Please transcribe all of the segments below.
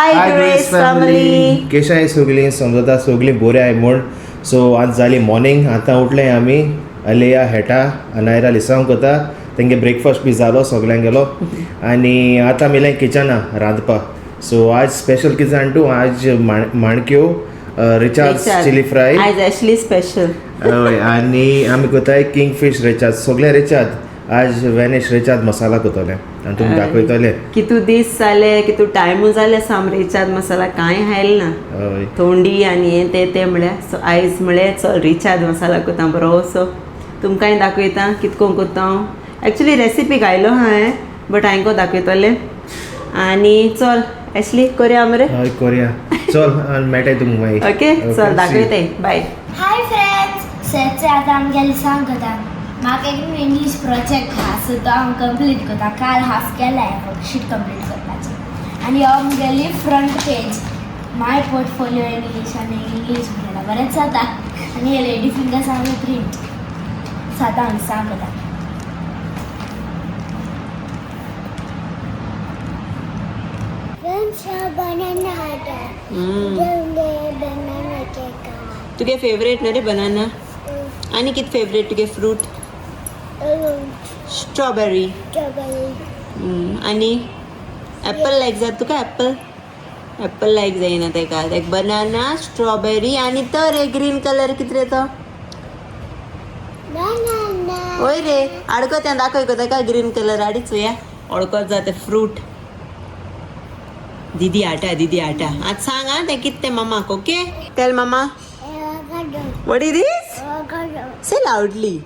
हाय grace family. केशाय सगळीं समजता सगळीं बरी आहाय म्हूण. सो आज जाली मॉर्निंग, आतां उठले आमी. अलिया हेटा अनायरा लिसांव करता, तेंगे ब्रेकफास्ट बी जालो सगळ्यांगेलो आनी आतां आमी येयल्या किचना रांदपाक. सो आज स्पेशल कितें जाण तूं, आज माणक्यो रिचार्ज चिली फ्राय. आयज ॲशली स्पेशल. हय, आनी आमी करताय किंग फिश रेचाद, सगळे रेचाद. आज वेनिश रेचाद मसाला करतले आनी तुमकां दाखयतले. कितू दीस जाले, कितू टायमू जाले साम रिचार्ज मसाला कांय खायल ना. हय. थोंडी आनी हें तें तें म्हळ्यार. सो आयज म्हळें चल रिचार्ज मसाला करता बरो. सो तुमकांय दाखयता कितको करता हांव. एक्चुली रेसिपी घायलो हांवें, बट हांवें दाखयतलें. आनी चल ॲशली करया मरे. हय करया, चल आनी मेळटाय तुमकां मागीर. ओके, चल दाखयताय, बाय. हाय फ्रेंड्स, सचे आतां आमगे लिसांव करता. म्हाका एक इंग्लीश प्रोजेक्ट आहा, सो तो हांव कंप्लीट करता. काल हाफ केला, शीट कंप्लीट करपाचें. आनी हो आमगेली front page, my portfolio English आनी इंग्लीश बरयला, बरेंच जाता. आनी हे लेडी फिंगर्स आमी प्रिंट. सो आतां हांव लिसांव करता. Banana cake. तुगे फेवरेट न्हू रे बनाना? आनी कित फेवरेट तुगे फ्रूट? स्ट्रॉबेरी. आनी एप्पल लायक जाता तुका? एप्पल एप्पल लायक जायना तेका. तेका बनाना, स्ट्रॉबेरी आनी तो रे ग्रीन कलर कित रे तो? वय रे, आडको तें दाखय गो तेका ग्रीन कलर. हाडीच चोया वळखत जाता फ्रूट. दिदी आटा, दिदी आटा. आतां सांग आं तें कित तें मामाक. Okay, tell mama what is this. Say loudly.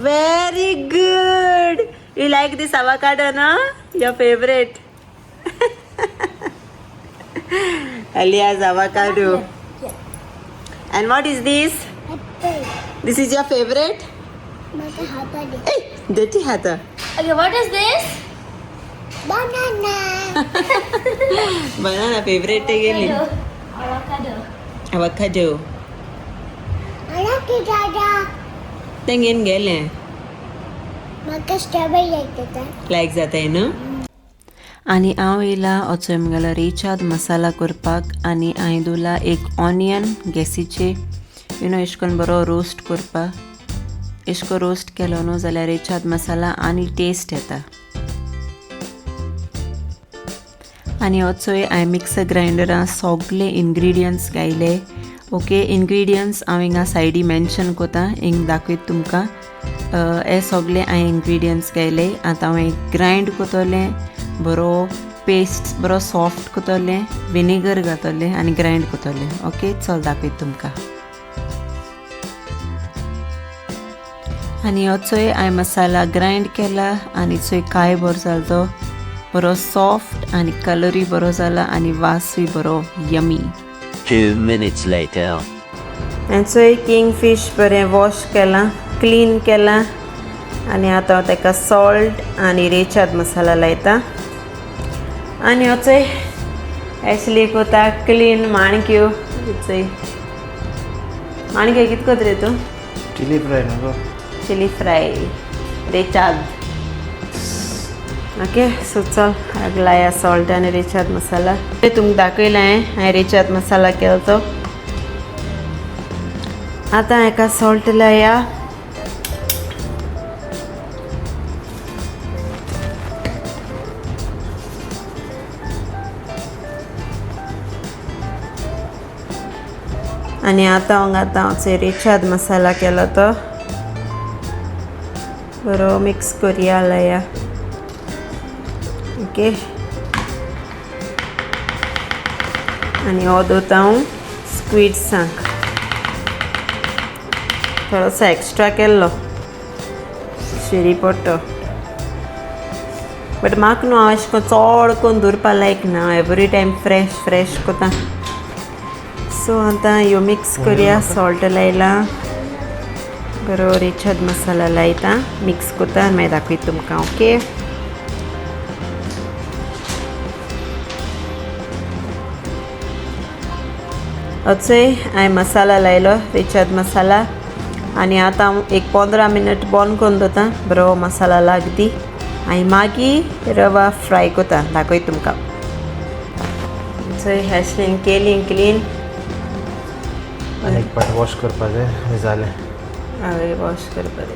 Very good. You like this avocado, no? Your favorite. Alia's avocado. And what is this? This is your favorite? Hey, dirty hata. Okay, what is this? Banana. Banana favorite again. Avocado. Avocado. तेंगेन गेले. म्हाका strawberry लायक जाता. लायक जाताय न्हू. आनी हांव येयला वचोय मुगेलो रेचाद मसाला करपाक. आनी हांवें दवरला एक ऑनियन गॅसीचे, you know, एशें करून बरो रोस्ट करपाक. एशें करून रोस्ट केलो न्हू जाल्यार रेचाद मसाला आनी टेस्ट येता. आनी हो चोय हांवें मिक्सर ग्रायंडरान सगळे इन्ग्रिडियंट्स घायले. ओके, इन्ग्रिडियंट्स हांव हिंगा सायडी मेन्शन करता, हिंग दाखयता तुमकां. हे सगळे हांवें इन्ग्रिडियंट्स घायले. आतां हांव ग्रायंड करतलें, बरो पेस्ट बरो सॉफ्ट करतलें, विनेगर घातलें आनी ग्रायंड करतलें. ओके, चल दाखयता तुमकां. आनी हो चोय हांवें मसाला ग्रायंड केला आनी चोय काय बरो जालो तो, बरो सॉफ्ट आनी कलरूय बरो जाला आनी वासूय बरो यमी. 2 minutes later. आनी चोय किंग फिश बरें वॉश केलां, क्लीन केलां आनी आतां हांव ताका सॉल्ट आनी रेचाद मसाला लायता. आनी हो चोय ॲशली कोता क्लीन माणक्यो. चोय माणक्यो कित कोत रे तूं? चिली फ्राय न्हू. चिली फ्राय रेचाद. ओके, सो चल लाया सॉल्ट आनी रेचाद मसाला. तुमकां दाखयलां हांवें रेचाद मसाला केलो तो. आतां हाका सॉल्ट लाया. आनी आतां हांव घातां चोय रेचाद मसाला केलो तो, बरो मिक्स करुया लाया. ओके, आनी हो दवरता हांव स्क्विड्सांक. थोडोसो एक्स्ट्रा केल्लो शिरी पडटो, बट म्हाका न्हू हांव अशें करून चड करून दवरपा लायक ना, एवरी टायम फ्रेश फ्रेश करता. सो आतां ह्यो मिक्स करुया. सॉल्ट लायला, बरो रेचाद मसाला लायता, मिक्स करता आनी मागीर दाखयता तुमकां. ओके, चोय हांवें मसाला लायलो रेचाद मसाला. आनी आतां हांव एक 15 मिनट बंद करून दवरता, बरो मसाला लागदी. आनी मागीर रवा फ्राय करता, दाखयता तुमकां. चोय हॅशलीन केली क्लीन. आनी एक पाट वॉश करपाचें आनी जालें. हय, वॉश करपाक.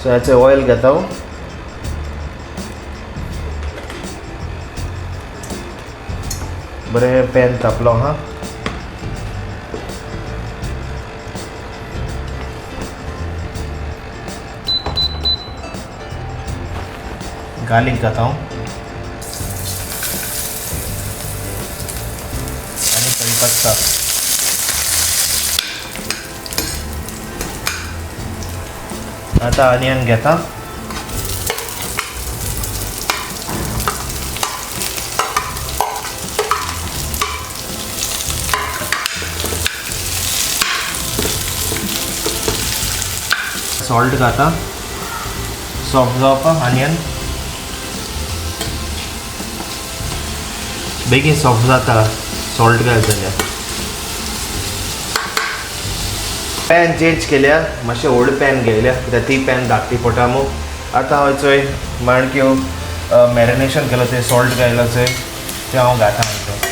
सो हेचें ऑयल घेता हांव. बरें पॅन तापलो आहा. गार्लीक घाता हांव आनी कढीपत्ता. आतां ऑनियन घेता. सॉल्ट घाता सॉफ्ट जावपाक. ऑनियन बेगीन सॉफ्ट जाता सॉल्ट घाल जाल्यार. पॅन चेंज केल्या, मातशें व्हड पॅन घेयल्या कित्याक ती पॅन धाकटी पडटा मू. आतां हांव चोय माणक्यो मॅरिनेशन केलो तें सॉल्ट घायलो चोय तें हांव घाता हितून.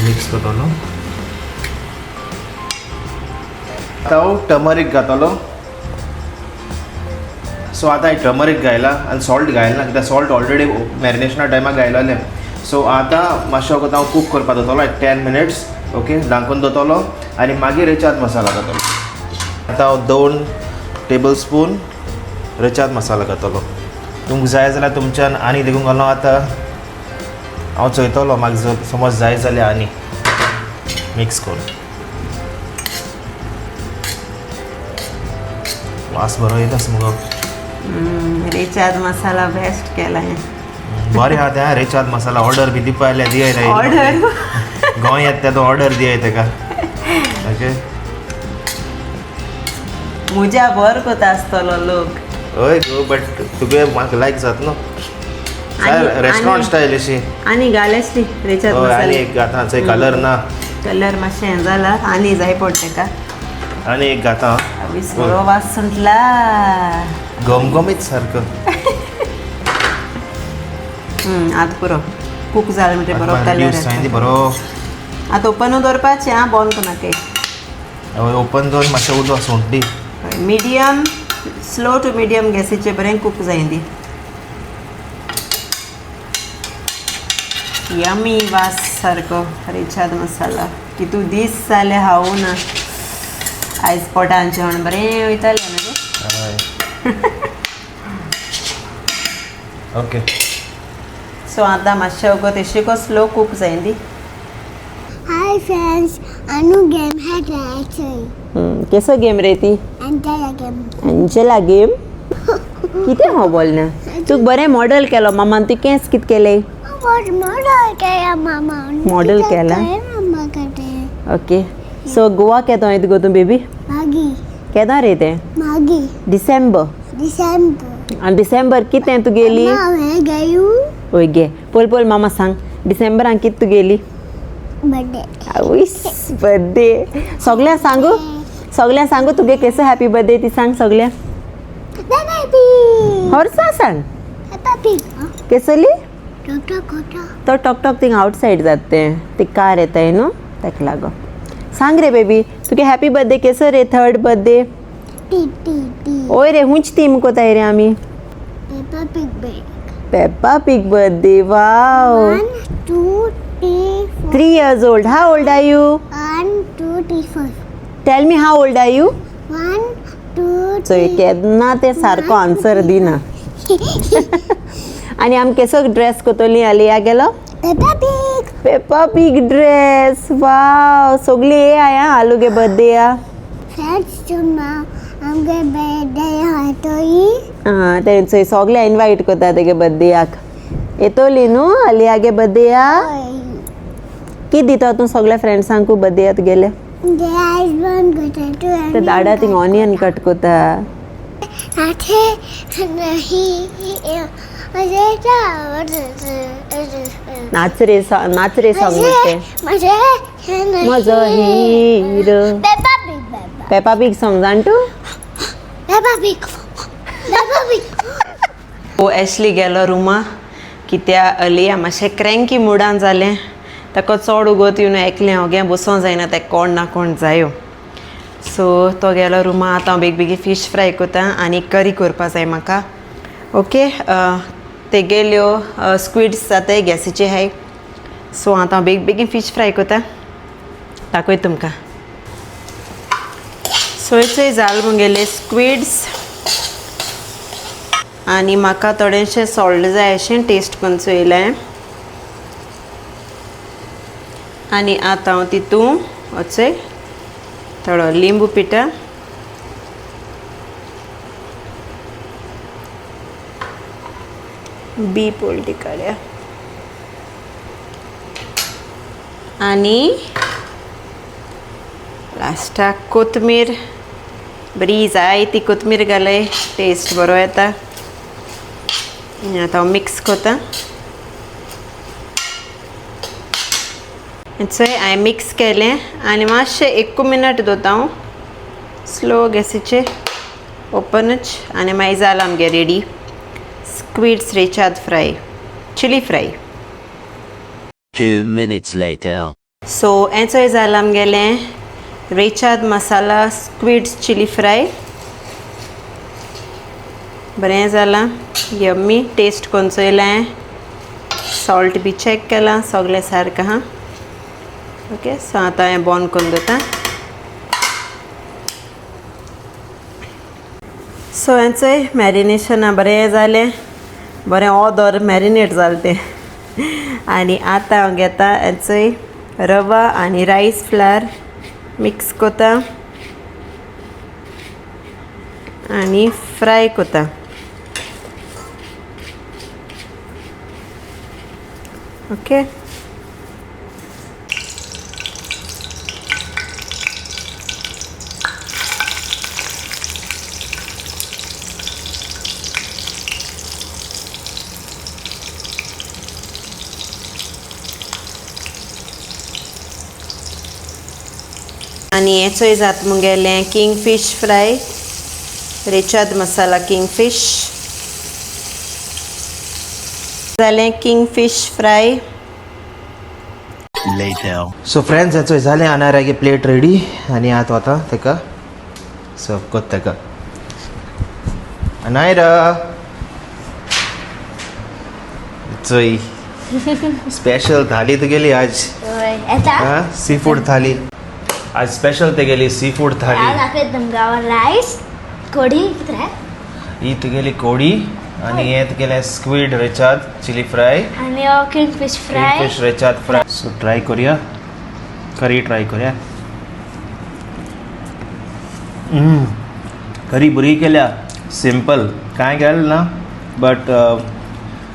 मिक्स करतलो. आतां हांव टर्मरीक घातलो. सो आतां हांवें टर्मरीक घायला आनी सॉल्ट घायला ना कित्याक सॉल्ट ऑलरेडी मॅरिनेशना टायमार घायलेलें. सो आतां मातशें वगत हांव कूक करपाक दवरतलो एक 10 मिनट्स. ओके, धांकून दवरतलो आनी मागीर रेचाद मसाला घातलो. आतां हांव 2 टेबल स्पून रेचाद मसाला घातलो. तुमकां जाय जाल्यार तुमच्यान आनी देखून घालो. आतां हांव चोयतलो म्हाका समज जाय जाल्यार आनी मिक्स करून. वास बरो येता मुगो. रेचाद मसाला बेस्ट केला. बरें आहा तें रेचाद मसाला. ऑर्डर बी दिवपा जाल्यार दियाय. ऑर्डर गोंयांत तें तो ऑर्डर दियाय तेका. ओके, मुज्या बर कोता आसतलो लोक. हय गो, बट तुगे म्हाका लायक जाता न्हू रेस्टॉरंट स्टायल अशी. आनी घालेच ती रेचाद हय, आनी मसाला. एक घाता चोय कलर ना. कलर मातशें हें जाला, आनी जाय पडटा तेका. आनी एक घाता. आवयस, बरो वास सुटला. घमघमीत सारको. आतां पुरो कूक जालें म्हणटकीर बरो कलर येता. बरो. आतां ओपनू दवरपाचें आं, बंद करनाका. हय, ओपन दवर मातशें उदक सोंटी. मिडियम, स्लो टू मिडियम गॅसीचेर बरें कूक जाय ती. यमी वास सारको रेचाद मसाला. कितू दीस जाले खावूं ना. आयज पोटान जेवण बरें वयतालें न्हू रे. हय. ओके. सो आतां मातशें वगत एशेको स्लो कूक जाय ती. हाय फ्रेंड्स, अनु गेम खेळायचोय. केसो गेम रे ती? Angela game. Angela game कितें हो बोल ना. तुका बरें मॉडल केलो मामान, तुवें केंस कितें केलें? मॉडल केला मामा. मॉडल केला? मामा कडे. ओके, सो गोवा केदो येता गो तूं बेबी? मागी. केदो रे तें? मागी. डिसेंबर. डिसेंबर. आनी डिसेंबर कितें तुगेली? हांवें गेयू. वय गे, पोल पोल मामा सांग, डिसेंबरान कितें तुगेली? बर्थडे. आवयस, बर्थडे. सगळ्यांक सांगू, सगळ्यांक सांगू तुगे केसो हॅपी बर्थडे ती सांग सगळ्यांक. बेबी. हॉर्सा सांग. बेबी. केसली? डॉक्टर कोटा. तो टॉक टॉक थिंग आवटसायड जाता तें, ती कार येताय न्हू ताका लागून. सांग रे बेबी, तुगे हॅपी बर्थडे केसो रे third birthday? T T T. ओय रे, हुंच थीम कोताय रे आमी? Peppa Pig birthday. Peppa Pig birthday, wow. 1 2 3 4. 3 years old. How old are you? 1 2 3 4. Tell me how old are you? 1 2 so केन्ना ते सारको आन्सर दिना. आनी आमी केसो ड्रेस कोतोली आलिया गेलो? Peppa Pig. Peppa Pig dress, wow. सगळी ये आया आलूगे बर्थडे आ. फ्रेंड्स, तुमा आमगे बर्थडे हातोई. आं, तेंचो सगळे इनवायट करता तेगे बर्थडेयाक. येतोली न्हू आलियागे बर्थडेया? कितें दिता तूं सगळ्या फ्रेंड्सांकू बर्थडेया तुगेले? आयज बंद करता तूं. ते दाडा थिंग ऑनियन कट कोता. आथे नहीं. नाच रे, नाच रे सॉंग म्हणते. म्हजो hero. Peppa Pig song जाण तूं? ओ एशली गेलो रुमा कित्या अलिया मातशें क्रँकी मुडान जालें. ताका चड उगोत येवन एकलें ओगे बसोंक जायना, तेका कोण ना कोण जायो. सो तो गेलो रुमा. आतां हांव बेग बेगीन फीश फ्राय करता आनी करी करपा जाय म्हाका. ओके, तेगेल्यो स्क्विड्स जाताय गॅसीचे हाय. सो आतां हांव बेग बेगीन फीश फ्राय करता, दाखयता तुमकां. सोय जाल मुगेले स्क्विड्स आनी म्हाका थोडेशें सॉल्ट जाय अशें टेस्ट करून चोयलें. आनी आतां हांव तितून वचय थोडो लिंबू पिठा, बी पोल्टी काड्या आनी लास्टाक कोथमीर बरी जाय ती कोथमीर घालय, टेस्ट बरो येता. आनी आतां हांव मिक्स करता. चोय हांवें मिक्स केलें आनी मातशें एक मिनट दवरता हांव स्लो गॅसीचेर ओपनूच आनी मागीर जालां आमगे ready squids recheado fry, chilli fry. 2 minutes later. So हें चोय जालां आमगेलें recheado masala squids chilli fry. बरें जालां, यम्मी. टेस्ट करून चोयलें, सॉल्ट बी चॅक केलां, सगळें सारकें आहा. ओके, सो आतां हांवें बंद करून दवरता. सो हें चोय मॅरिनेशना बरें जालें, बरें ऑदर मॅरिनेट जालें तें. आनी आतां हांव घेता हें चोय रवा आनी रायस फ्लार मिक्स करता आनी फ्राय करता. ओके, आनी हें चोय जाता मुगेलें king fish fry, recheado masala king fish जालें, king fish fry. Later. So friends, हें चोय जालें अनारागे प्लेट रेडी आनी आतां वता तेका सर्व कोत्ता तेका. अनायरा चोय स्पेशल थाली तुगेली आज. येता. सी फूड थाली आज स्पेशल तेगेली सी फूड थाली. हांव दाखयता तुमकां रायस कोडी कितें ही तुगेली कोडी आनी हें तुगेलें स्क्वीड रेचाद चिली फ्राय आनी हो king fish fry. King fish recheado fry. So try करूया, करी ट्राय करूया. करी बरी केल्या, सिंपल कांय घालें ना, बट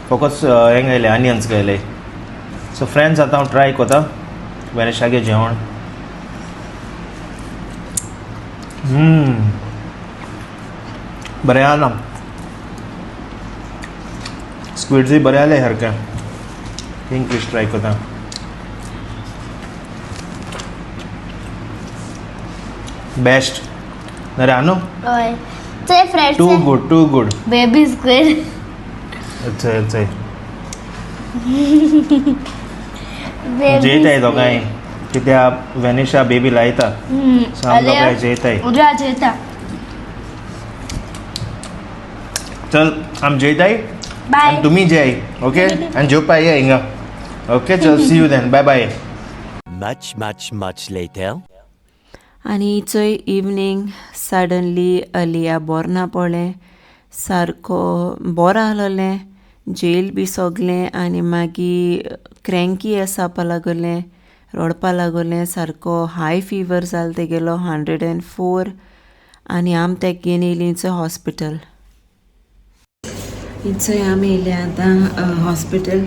फोकस हें घायलें, अनियन्स घायले. सो फ्रेंड्स आतां हांव ट्राय करता वेनिशागे जेवण. बरें आसा, स्क्विड्सूय बरें आलें सारकें. किंग फिश ट्राय करता. बेस्ट नरे आनो. हय चोय friends, too good, too good. Baby squid. अच्छा अच्छा, जेताय दोगांय कित्याक वेनिशा बेबी लायता. सो आमी दोगांय जेताय. उद्या जेता. चल आमी जेताय. बाय. आनी तुमी जेय. ओके, आनी जेवपा ये हिंगा. ओके, चल, see you then, bye bye. Much, much, much later. आनी चोय इवनींग सडनली अलिया बोर ना पडलें, सारको बोर आहलोलें, जेल बी सोगलें आनी मागीर क्रँकी आसावपा लागलें, रडपा लागलें, सारको हाय फिवर जालो तेगेलो 104. आनी आमी तेका घेवन येयलीं चोय हॉस्पिटल. चोय आमी येयले आतां हॉस्पिटल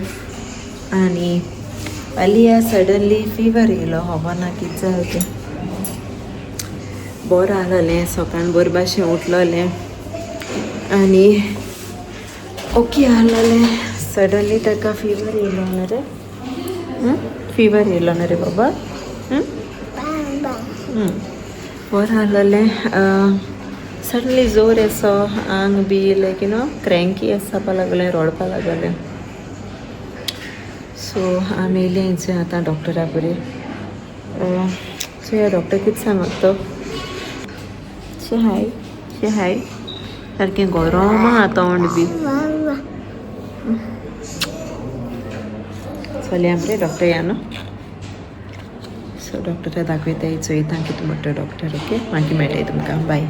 आनी अलिया सडनली फिवर येयलो, खबर ना कितें जालें तें. बरें आहलोलें, सकाळ बरे भाशेन उठलोलें आनी ओके आहलेलें. सडनली ताका फिवर येयलो न्हू रे? फिवर येयलो न्हू रे बाबा? बरें आहलेलें. सडनली जोर येसो, आंग बी लायक you know क्रँकी आसपा लागलें, रडपा लागलें. सो आमी येयली हिंचे आतां डॉक्टरा बरी. सो ह्या डॉक्टर कितें सांगत तो. शे हाय, शे हाय. सारकें गरम आहा तोंड बी. चलया रे डॉक्टर या न्हू. सो डॉक्टरा दाखयता, चोयता कितें म्हणटा डॉक्टर. ओके, मागीर मेळटा तुमकां. बाय.